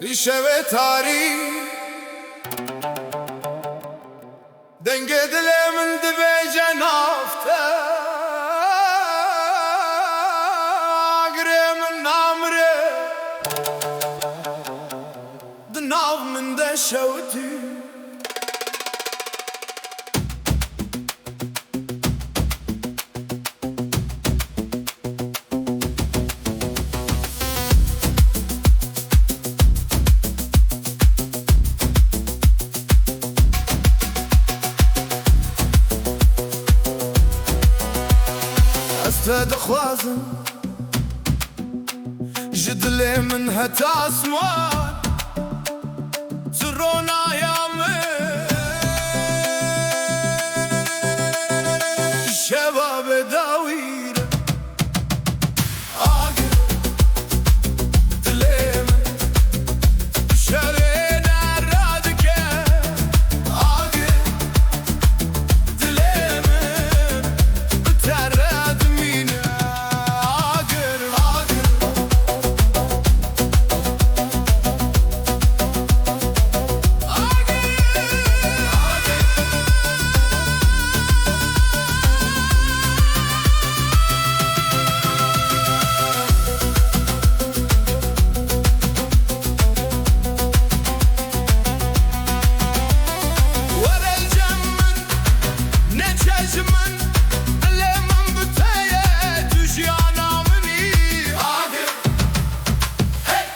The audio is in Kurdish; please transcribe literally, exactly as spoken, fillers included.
Îşevê tarî dengê dilê min dibêje nav te, agirê min namire di nav min de şewitî. Ez te dixwazim ji dilê min heta asman. Tu ronaya min, şeva bê dawî re. Agir dilê min, şevê nera dike. Agir dilê min, bi te re dimîne. Agir, agir. Were li cem min, neçe ji min, dilê min bi te ye, tu jiyana min î. Agir. Hey!